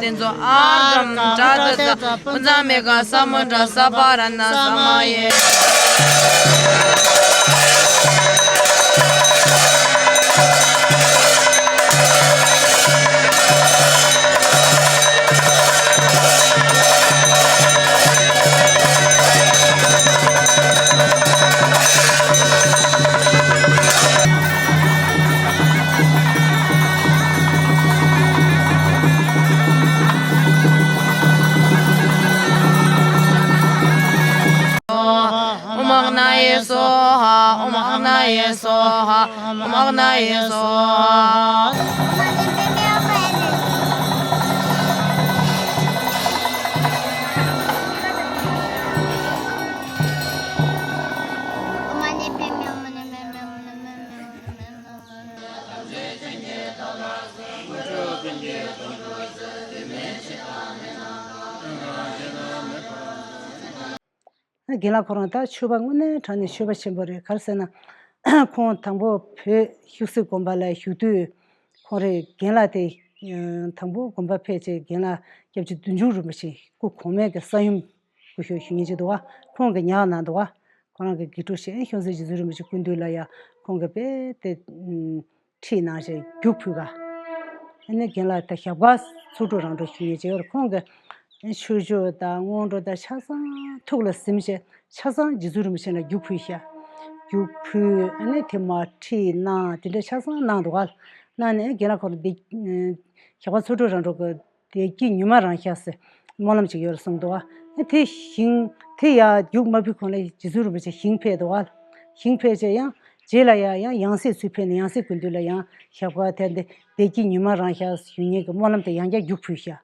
དེ་ཚོ་ཨ་རམ་དྲ་ད་ད་ཕུན་ཚ་མེ་ག་ས་མོ་དྲ་ས་པ་ར་ན་ས་མ་ཡེ། ཨོཾ་ཨཱཿནཱ་ཡེ་སྭཱ་ཧཱ། ཨོཾ་ཨཱཿནཱ་ཡེ་སྭཱ་ཧཱ། ཨོཾ་ཨཱཿནཱ་ཡེ་སྭཱ་ཧཱ། རྒན་ལགས་ཁོ་རང་ད་ཆོས་པ་དངོས་གནས་དྲང་གནས་ཆོས་པ་ཆེན་པོ་རེད། ག་རེ་ཟེར་ན་ཁོང་དང་པོ་བོད་ཤུག་སེ་དགོན་པ་ལ་བཞུགས་དུས་ཁོང་རེད་རྒན་ལགས་དེ་ དང་པོ་དགོན་པ་ཕེབས་བྱས་རྒན་ལགས་སྐྱབས་རྗེ་བདུད་འཇོམས་རིན་པོ་ཆེ་སྐུ་གོང་མའི་གི་ས་ཡོམ་སྐུ་ཞབས་ཞུ་མཁན་ཅིག་འདུག་བ། ཁོང་གིས་ཉར་གནང་འདུག་བ། ཁོ་རང་གི་དགེ་ཕྲུག་ཞིག་ཨེ་ཤོང་ཚེ་རྗེ་བཙུན་རིན་པོ་ཆེ་སྐུ་མདུན་ལ་ཡ་ཁོང་གིས་དཔེ་དེ་ཁྲིད་གནང་བྱས་རྒྱུགས་ཕུལ་ག། ཨ་ནི་རྒན་ལགས་ད་ཞབས་དཀར་ཚོགས་དྲུག་རང་གྲོལ་ཞུ་མཁན་ཅིག་ཡོད་རེད། ཁོང་གིས་ཆོས་ཕྱོགས་དང་སྔོན་འགྲོ་དང་ཆ་ཚང་ཐུགས་ལ་ཟིན་བྱས་ཆ་ཚང་རྗེ་བཙུན་རིན་པོ་ཆེ་ལ་རྒྱུགས་ཕུལ་ཤག། རྒྱུགས་ཕུལ། ཨ་ནི་དེ་མར་ཁྲིད་གནང་དེ་འདྲ་ཆ་ཚང་གནང་འདུག་ག། གནང་ནས་རྒན་ལགས་ཁོ་རང་འདི་ཞབས་དཀར་ཚོགས་དྲུག་རང་གྲོལ་གི་བདེ་སྐྱིད་ཉི་མ་རང་ཤར་ཟེར་སྨོན་ལམ་ཅིག་ཡོད་རེད་གསུངས་འདུག་ག། ཨ་དེ་ཞིང་དེ་ཡར་རྒྱུགས་མ་ཕུལ་གོང་ལ་རྗེ་བཙུན་རིན་པོ་ཆེ་ཞིང་ཕེབས་འདུག་ག། ཞིང་ཕེབས་བྱས་ཡང་རྗེས་ལ་ཡང་ཡང་ཡང་སྲིད་ཚུར་ཕེབས་ནས་ཡང་སྲིད་སྐུ་མདུན་ལ་ཡང་ཞབས་དཀར་དེ་འདི་བདེ་སྐྱིད་ཉི་མ་རང་ཤར་ཞུ་མཁན་གྱི་སྨོན་ལམ་དེ་ཡང་བསྐྱར་རྒྱུགས་ཕུལ་ཤག།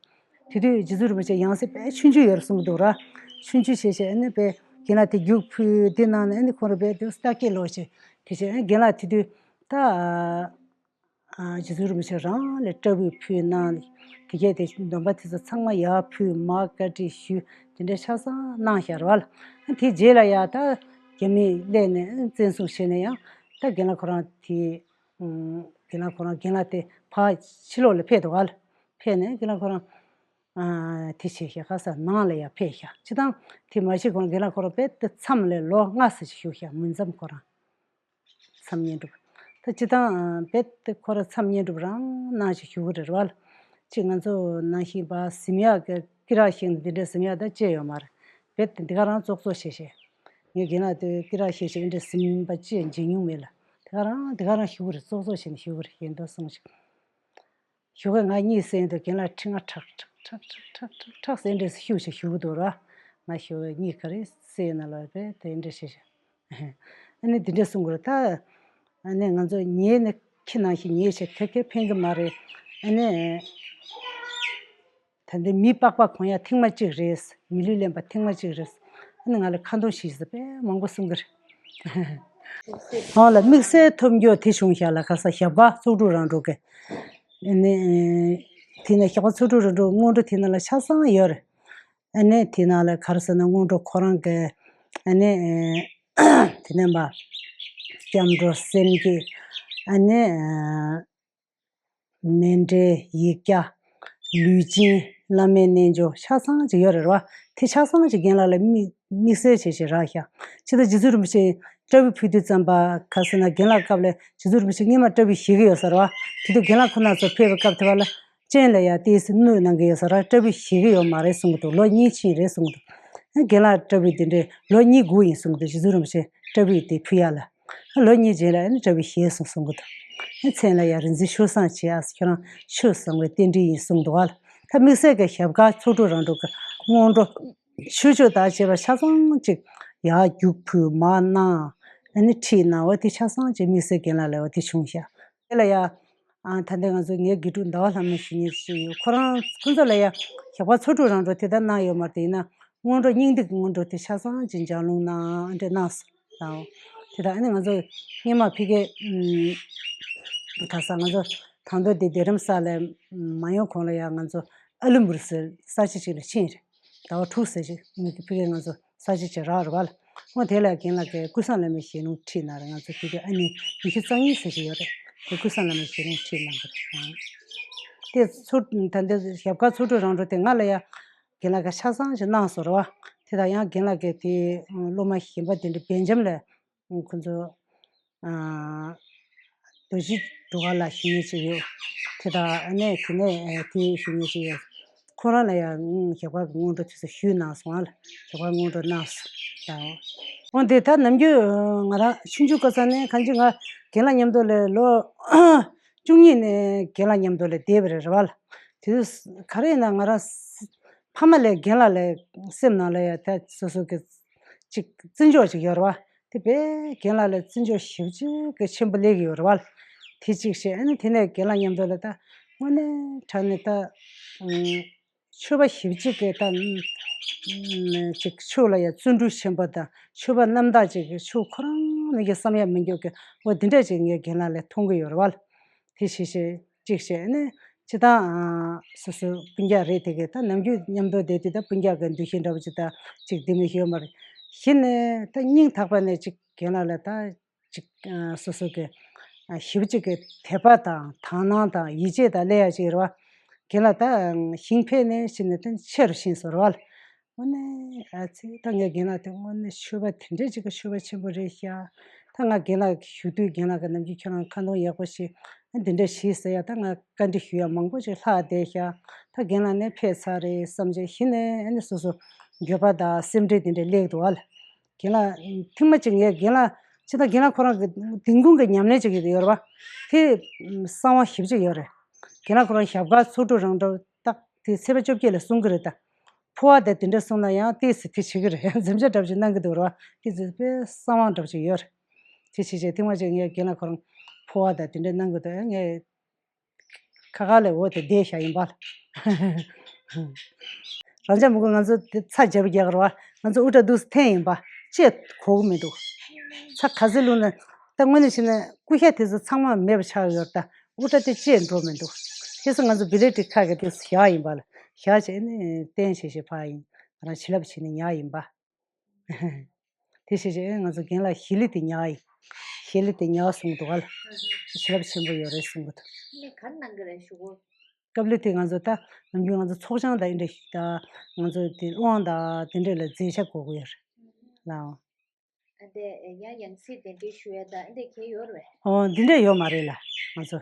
དེ་དུས་རྗེ་བཙུན་རིན་པོ་ཆེ་ཡང་སྲིད་དཔེ་ཆུང་ཆུང་ཡོད་རེད་གསུངས་འདུག་ར། ཆུང་ཆུང་བྱས་བྱས་ཨ་ནི་དཔེ་རྒན་ལགས་དེ་རྒྱུགས་ཕུལ་དེ་གནང་ནས་ཨ་ནི་ཁོ་རང་དཔེ་དེ་ལྟ་སྐྱེ་ལོག་བྱས་དེ་བྱས་ཨ་རྒན་ལགས་དེ་དུས་ད། ཨ་རྗེ་བཙུན་རིན་པོ་ཆེ་རང་ལ་སྐྲ་སྦུག་ཕུལ་གནང་། དེ་གས་དེ་སྡོམ་པ་དེ་ཚོ་ཚང་མ་ཡར་ཕུལ་མར་བཀའ་ཁྲིད་ཞུས་དེ་འདྲ་ཆ་ཚང་གནང་ཤག་རེད་བ་ལ། དེ་རྗེས་ལ་ཡ་ད་རྒྱ་མི་སླེབས་ནས་བཙན་བཟུང་བྱས་ནས་ཡང་ད་རྒན་ལགས་ཁོ་རང་དེ་རྒན་ལགས་ཁོ་རང་རྒན་ལགས་དེ་ཕར་ཕྱི་ལོགས་ལ་ཕེབས་འདུག་བ་ལ། ཕེབས་ནས་རྒན་ལགས་ཁོ་རང་དེ་བྱས་ཤག་ག་ས་ནང་ལ་ཡ་ཕེབས་ཤག། སྤྱིར་བཏང་དེ་མ་གཞི་ཁོ་རང་རྒན་ལགས་ཁོ་རང་དཔེ་དེ་མཚམས་ལ་ལོ་ལྔ་ཙམ་ཞིག་བཞུགས་ཤག་མུན་མཚམས་ཁོ་རང་། མཚམས་བསྙེན་སྒྲུབ། ད་སྤྱིར་བཏང་རྦད་དེ་ཁོ་ར་མཚམས་བསྙེན་སྒྲུབ་རང་གནང་ཞིག་ཞུ་གི་རེད་བ། ལ། གཅིག་ང་ཚོ་ནང་བཞིན་པ་གཟིམ་ཡག་གི་སྐེ་རགས་ཤིག་འདི་འདྲའི་གཟིམ་ཡག་ད་ཅི་ཡོད་མ་རེད། རྦད་དེ་འདི་ག་རང་ཙོག་ཙོག་བྱས་བྱས། ངས་རྒན་ལགས་དེ་སྐེ་རགས་ཤིག་ཤིག་འདི་འདྲའི་གཟིམ་པ་ཅི་མཇལ་མྱོང་མེད་ལ། འདི་ག་རང་འདི་ག་རང་ཞུ་གི་རེད། ཙོག་ཙོག་བྱས་ནས་ཞུ་གི་རེད། ཡིན་མདོག་གསུངས་ཤིག། ཞུ་གི་ང་གཉིད་སད་དུས་རྒན་ལགས་ཁྲི་ང་ཁྲག་ཁྲག་ཁྲག་ཁྲག་ཁྲག་ཁྲག་ཟེར་འདྲ་ཞིག་ཤུགས་ཤིག་ཞུ་གི་འདུག་ར། ང་ཞུ་གི་གཉིད་ག་རེ་སད་ན་ལ་རེད་དེ་འདྲ་ཞིག་ཞུ། ཨ་ནི་འདི་འདྲ་གསུང་གི་རེད་ད། ཨ་ནི་ང་ཚོ་ཉལ་ནས་ཁྱི་ནང་བཞིན་ཉལ་བྱས་ཁེར་ཁེར་ཕན་གི་མ་རེད། ཨ་ནི་ད་འདི་མི་པགས་པ་གོན་ཡ་ཐེངས་མ་གཅིག་རེད། མི་ལུས་ལེན་པ་ཐེངས་མ་གཅིག་རེད། ཨ་ནི་ང་ལ་ཁ་འདོན་ཞིག་ཟེར་དཔེ་མང་པོ་གསུང་གི་རེད། ཨོ་ལ་དམིགས་བསལ་ཐོབ་རྒྱུ་དེ་བྱུང་ཤག་ལ། ཁ་ས་ཞབས་དཀར་ཚོགས་དྲུག་རང་གྲོལ་གི། ཨ་ནི་དེ་ནས་ཞབས་དཀར་ཚོགས་དྲུག་རང་གྲོལ་སྔོན་འགྲོ་དེ་ནང་ལ་ཆ་ཚང་ཡོད་རེད། ཨ་ནི་དེ་ནང་ལ་ག་རེ་ཟེར་ན་སྔོན་འགྲོ་ཁོ་རང་གི་ཨ་ནི་དེ་ནས་མ་སྐྱབས་འགྲོ་སེམས་བསྐྱེད། ཨ་ནི་མཎྜལ། ཡིག་བརྒྱ། ལུས་སྦྱིན། བླ་མའི་རྣལ་འབྱོར་ཆ་ཚང་ཅིག་ཡོད་རེད་བ། དེ་ཆ་ཚང་ཅིག་རྒན་ལགས་ལ་དམིགས་དམིགས་བསལ་བྱས་བྱས་རག་ཤག། ཕྱི་ཟླ་རྗེ་བཙུན་རིན་པོ་ཆེ་སྐྲ་སྦུག་ཕུལ་དུས་ཙམ་པ་ག་ཟེར་ན་རྒན་ལགས་སྐབས་ལ་རྗེ་བཙུན་རིན་པོ་ཆེ་སྔོན་མ་སྐྲ་སྦུག་བཞེས་ཀྱི་ཡོད་ས་རེད་བ། དེ་དུས་རྒན་ལགས་ཁོ་ན་ཚོ་ཕེབས་པའི་སྐབས་དེ་བ་ལ། སྤྱན་ལ་ཡ་ཏོག་ཙམ་གནོད་གནང་གི་ཡོད་ས་རེད། སྐྲ་སྦུག་བཞེས་ཀྱི་ཡོད་མ་རེད་གསུང་གི་འདུག། ལོ་གཉིས་ཕྱིན་རེད་གསུང་གི་འདུག། རྒན་ལགས་སྐྲ་སྦུག་དེ་འདྲའི་ལོ་གཉིས་སྒུག་ཡིན་གསུང་གི་འདུག། རྗེ་བཙུན་རིན་པོ་ཆེ་སྐྲ་སྦུག་དེ་ཕུལ་ཡ་ལ། ལོ་གཉིས་རྗེས་ལ་ཨ་ནི་སྐྲ་སྦུག་བཞེས་སོང་གསུང་གི་འདུག། མཚན་ལ་ཡ་རིག་འཛིན་ཆོས་བཟང་བྱས། ཨ་ཁྱོད་རང་ཆོས་བཟང་བའི་རྟེན་འབྲེལ་ཡིན་གསུང་འདུག་བ་ལ། ད་དམིགས་བསལ་གྱི་ཞབས་དཀར་ཚོགས་དྲུག་རང་གྲོལ་གྱི་སྔོན་འགྲོ་ཆོས་སྤྱོད་དང་བཅས་པ་ཆ་ཚང་གཅིག་ཡར་རྒྱུགས་ཕུལ་མར་གནང་། ཨ་ནི་ཁྲིད་གནང་བ་དེ་ཆ་ཚང་གཅིག་དམིགས་བསལ་རྒན་ལགས་ལ་བ་དེ་བྱུང་ཤག། དེ་ལ་ཡ། ཨ་ད་ལྟ་ང་ཚོ་ངའི་དགེ་ཕྲུག་ཟླ་བ་ལྷ་མོ་ཞུ་མཁན་ཞིག་ཡོད། ཁོ་རང་ཁོ་ཚོ་ལ་ཡ་ཞབས་དཀར་ཚོགས་དྲུག་རང་གྲོལ་དེ་ལྟར་གནང་ཡོད་མ་རེད། ཡིན་ན་སྔོན་འགྲོ་སྙིང་ཐིག་གི་སྔོན་འགྲོ་དེ་ཆ་ཚང་གཅིག་ལྗགས་ལུང་གནང་འདྲ་གནང་སོང་། དེ་དག་ཨ་ནི་ང་ཚོ་སྔོན་མ་ཕ་གིར་ཨམ་ག་ས་ང་ཚོ་དང་ཐོག་དེ་སྡེ་རམ་ས་ལ་མ་ཡོང་གོང་ལ་ཡ་ང་ཚོ་ཨ་ལུ་འབུར་ཟེར་ས་ཆ་ཅིག་ལ་ཕྱིན་རེད། ཟླ་བ་དྲུག་ཙམ་ཅིག་མི་དེ་ཕ་གིར་ང་ཚོ་ས་ཆ་ཅིག་རག་རེད་བ་ལ། འོ་དེ་ལ་རྒན་ལགས་ཀྱིས་ཀུན་བཟང་བླ་མའི་ཞལ་ལུང་ཁྲིད་གནང་རེད། ང་ཚོ་དེ་དུས་ཨ་ནི་ཉི་ཤུ་རྩ་གཉིས་ཙམ་ཅིག་ཡོད་རེད། དེ་ཀུན་བཟང་བླ་མའི་ཞལ་ལུང་ཁྲིད་གནང་གི་རེད། དེ་ཚོ་ད་ལྟ་ཞབས་དཀར་ཚོགས་དྲུག་རང་གྲོལ་དེ་ང་ལ་ཡ་རྒན་ལགས་ཀྱིས་ཆ་ཚང་ཅིག་གནང་སོང་རེད་བ། དེ་དང་ཡང་རྒན་ལགས་ཀྱིས་དེ་སློབ་མ་གཞན་པ་དེ་འདྲ་སྦེལ་ཇམ་ལ་ཁོ་ཚོ་ཨ་རྡོ་རྗེ་སྒྲུབ་ཁང་ལ་ཞུ་ཡས་ཅིག་ཡོད། དེ་དང་ཨ་ནི་དེ་ནས་དེ་ཞུ་ཡས་ཅིག་ཡོད། ཁོ་རང་ལ་ཡང་ཞབས་དཀར་གྱི་སྔོན་འགྲོ་དེ་ཚོ་ཞུས་གནང་སོང་ཨ་ལ། ཞབས་དཀར་སྔོན་འགྲོ་གནང་སོང་། འོ་དེ་ད་ནམ་རྒྱུན་ང་རང་ཆུང་ཆུང་སྐབས་ས་ནས་གང་ཅི་ང་རྒན་ལགས་མཉམ་དུ་ལས་ལོ་བཅུ་གཉིས་ནས་རྒན་ལགས་མཉམ་དུ་ལས་བསྡད་པ་རེད་རེད་བ་ལ། དེ་དུས་ག་རེ་ཡིན་ན་ང་རང་ཕ་མ་ལས་རྒན་ལགས་ལས་སེམས་ནང་ལ་ཡ་ད་སོ་སོ་གི་ཅིག་བརྩི་འཇོག་ཅིག་ཡོད་རེད་བ། དེ་དཔེ་རྒན་ལགས་ལ་བརྩི་འཇོག་ཞེ་པོ་ཅིག་གི་ཆེན་པོ་སླེབས་ཀྱི་ཡོད་རེད་བ། དེ་གཅིག་བྱས། ཨ་ནི་དེ་ནས་རྒན་ལགས་མཉམ་དུ་ལ་ད་དངོས་གནས་དྲང་གནས་ད་ཨ་ཆོས་པ་ཞེ་པོ་ཅིག་གི་ད་ཨ་ཅིག་ཆོས་ལ་ཡ་བརྩོན་འགྲུས་ཆེན་པོ་དང་ཆོས་པ་རྣམ་དག་ཅིག་གི་ཆོས་ཁོ་རང་མིག་གིས་བསམ་ཡ་མི་འགྱུར་གི་འོ་དེ་འདྲ་ཅིག་ངས་རྒན་ལགས་ལ་མཐོང་གི་ཡོད་རེད་བ། དེ་བྱས་བྱས་གཅིག་བྱས་ནས་སྤྱིར་བཏང་ཨ་སོ་སོའི་སྤུན་ཀྱག་རེད། དེ་གས་ད་ནམ་རྒྱུན་མཉམ་དུ་བསྡད་དུས་ད་སྤུན་ཀྱག་གི་འདུ་ཤེས་འདྲ་པོ་ཅིག་ད་ཅིག་དེ་མི་ཤེས་ཡོད་མ་རེད། གཞི་ནས་ད་སྙིང་ཐག་པ་ནས་ཅིག་རྒན་ལགས་ལ་ད་ཅིག་ཨ་སོ་སོ་གི་ཨ་ཞེ་པོ་ཅིག་གི་དད་པ་དང་དག་སྣང་དང་ཡིད་ཆེས་དང་སླེབས་ཡ་ཅིག་རེད་བ། རྒན་ལགས་ད་ཞིང་ཕེབས་ནས་ཕྱིན་ནས་དེ་ཆེ་རུ་ཕྱིན་སོང་ར་བ་ལ། དངོས་གནས་ཨ་ཙི་ད་ངས་རྒན་ལགས་དེ་དངོས་གནས་ཆོས་པ་དེ་འདྲས་ཅིག་གི་ཆོས་པ་ཆེན་པོ་རེད་ཤག་ད་ང་རྒན་ལགས་ཞུ་དུས་རྒན་ལགས་ཀྱི་ནམ་རྒྱུན་ཁྱོད་རང་ཁ་འདོན་ཡག་པོ་ཞིག་འདི་འདྲས་ཞིག་ཟེར་ཡ། ད་ང་བཀའ་འདྲི་ཞུ་ཡ་མང་པོ་ཅིག་ལྷག་བསྡད་ཤག་ད་རྒན་ལགས་ནས་ཕེབས་ཚར་རེད་བསམ་བྱས་གཞི་ནས་ཨ་ནི་སོ་སོ་འགྱོད་པ་དང་སེམས་ཁྲལ་དེ་འདྲས་སླེབས་འདུག་ཨ་ལ། རྒན་ལགས་ཐེངས་མ་གཅིག་ངས་རྒན་ལགས་ཅི་ད་རྒན་ལགས་ཁོ་རང་གི་དིང་ཁུང་གི་ཉམས་ལེན་ཅིག་ཡོད་རེད་བ། དེ་གསང་བ་ཞེ་པོ་ཅིག་ཡོད་རེད། རྒན་ལགས་ཁོ་རང་ཞབས་དཀར་ཚོགས་དྲུག་རང་གྲོལ་ཏག་དེ་ཚེས་པ་བཅོ་བརྒྱད་ལ་གསུང་གི་རེད་ད། འཕོ་བ་དང་དེ་འདྲ་གསུངས་ན་ཡང་ཏོག་ཙམ་དེ་བྱེད་ཀྱི་རེད། འཛེམ་བྱ་འདྲ་པོ་ཅིག་གནང་གི་འདུག་ར་བ། དེ་ཚོ་དཔེ་གསང་བ་འདྲ་པོ་ཅིག་ཡོད་རེད། དེ་བྱས་བྱས་ཐེངས་མ་ཅིག་ངས་རྒན་ལགས་ཁོ་རང་འཕོ་བ་དང་དེ་འདྲ་གནང་གི་འདུག་ངས་ཁ་ཁ་ལས་འོ་དེ་བསྡད་བཞག་ཡིན་པ། རང་ཅག་མི་དགོས། ང་ཚོ་དེ་ཚ་རྒྱབ་རྒྱག་ར་བ། ང་ཚོ་དབུ་སྐྲ་འདུག་སེ་འཐེན་ཡིན་པ། བཅད་གོ་གི་མི་འདུག་ཚ་ག་ཚོད་བླུགས་ན། ད་དངོས་གནས་བྱས་ན་སྐུ་ཤ་དེ་ཚོ་ཚང་མ་མེད་པ་ཆགས་ཡོད་རེད་ད། དབུ་སྐྲ་དེ་བཅད་འགྲོ་མི་འདུག་ཁྱེད་ཚོ་ང་ཚོ་བི་ལེ་ཊི་ཁ་གི་དེ་བཞག་ཡིན་པ་ལ། བཞག་བྱས་ནས་བསྟན་བྱས་བྱས་ཕ་ཡིན། ང་རང་བྱིན་རླབས་བྱས་ནས་ཉར་ཡིན་པ། དེ་བྱས་བྱས་ང་ཚོ་རྒན་ལགས་ཞི་ལི་དེ་ཉར་ཡིན། ཞི་ལི་དེ་ཉར་གསུངས་འདུག་ག་ལ། བྱིན་རླབས་ཆེན་པོ་ཡོད་རེད་གསུང་གི་འདུག་ལི་ག་རེ་གནང་གི་རེད་ཞུ་གོ། སྐབས་ལི་དེ་ང་ཚོ་ད་ནམ་རྒྱུན་ང་ཚོ་ཚོགས་ཆང་དང་འདི་འདྲ་ཞིག་ད་ང་ཚོ་དེ་དབང་དང་དེ་འདྲ་ལ་མཛད་བྱ་དགོས་ཀྱི་ཡོད་རེད་ལགས། ཨ་འདི་ཡང་ཡང་སྲིད་གདན་འདྲེན་ཞུ་ཡ་ད་འདི་གལ་ཡོད་རེད་པས། ཨོ་འདི་འདྲ་ཡོད་མ་རེད་ལགས། ང་ཚོ་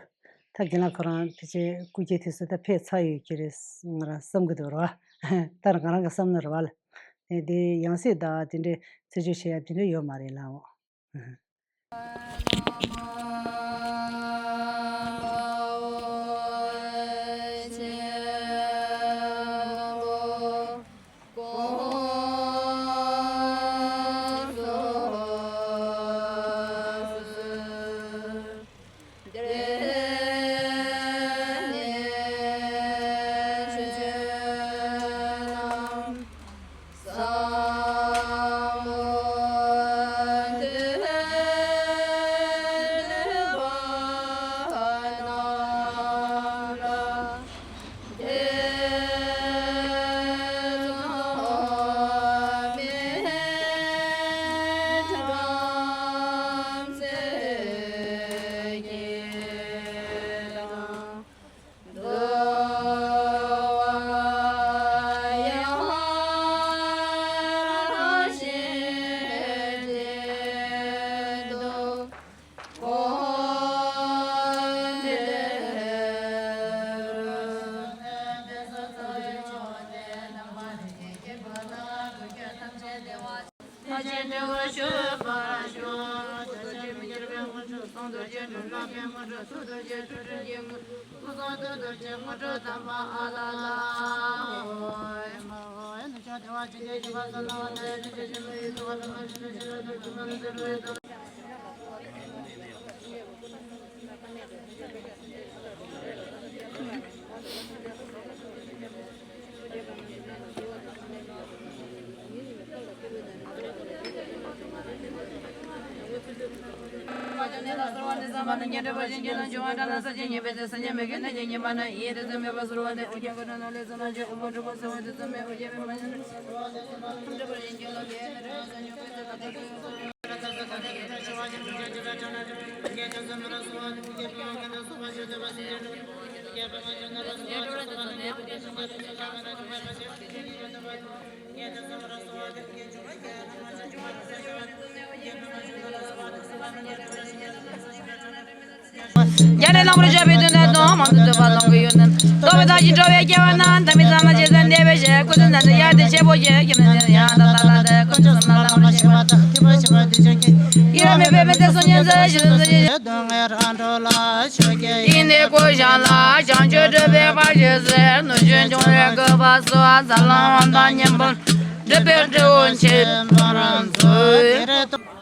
ད་རྒན་ལགས་ཁོ་རང་དེ་ཚེ་སྐུ་སྐྱེ་དུས་སུ་ད་ཕེབས་ཚར་ཡོད་ཀྱི་རེད་ང་རང་བསམ་གྱི་འདུག་ར་བ། ད་ང་རང་གི་བསམ་ན་ར་བ་ལ། དེ་ཡང་སྲིད་ད་དེ་འདྲའི་རྩད་གཅོད་བྱེད་ཡ་དེ་འདྲ་ཡོད་མ་རེད་ལགས། རྒྱ་ནས་ལམ་རུ་བྱ་བའི་དོན་དུ་དང་མང་དུ་སྡོད་པ་ལོང་གི་ཡོད་ནི། རྟོག་པའི་བདག་གིས་འགྲོ་བའི་སྐྱེ་བ་རྣམས་དམ་པའི་གཙང་མ་བྱས་ཟིན་འདས་པའི་ཞལ་སྐུ་ཚེ་ན་ཚེ་ཡར་ལྡན་ཆེན་པོ་ཞེས་སྐྱེ་མེད་ནས་ཡང་དག་ལྟ་ལ་དེ་ཀུན་གྱི་སེམས་ལ་ལམ་རུ་ཤེས་པ་དང་ཐོས་པ་ཤེས་པ་དེ་ཆོས་ཀྱི་ཡིད་རང་མེད་པའི་མི་ཚེ་སོ་ཉན་ཚེ་ཞི་ཚེ་ཞི། དོན་ལྔའི་རང་གྲོལ་ལ་ཆོས་ཀྱི་ཡིན་ཏེ་ཀུན་བྱང་ལ་བྱང་ཆུབ་སྒྲུབ་པའི་བར་ཆད་སེལ། གནོད་སྦྱིན་སྐྱོང་བའི་དགོས་པ་སེལ་བ་འཛམ་གླིང་དབང་ཐང་མཉམ་པོར་སྒྲུབ་པའི་སྤྲེའུ་མཆེད་པར་མཛོད།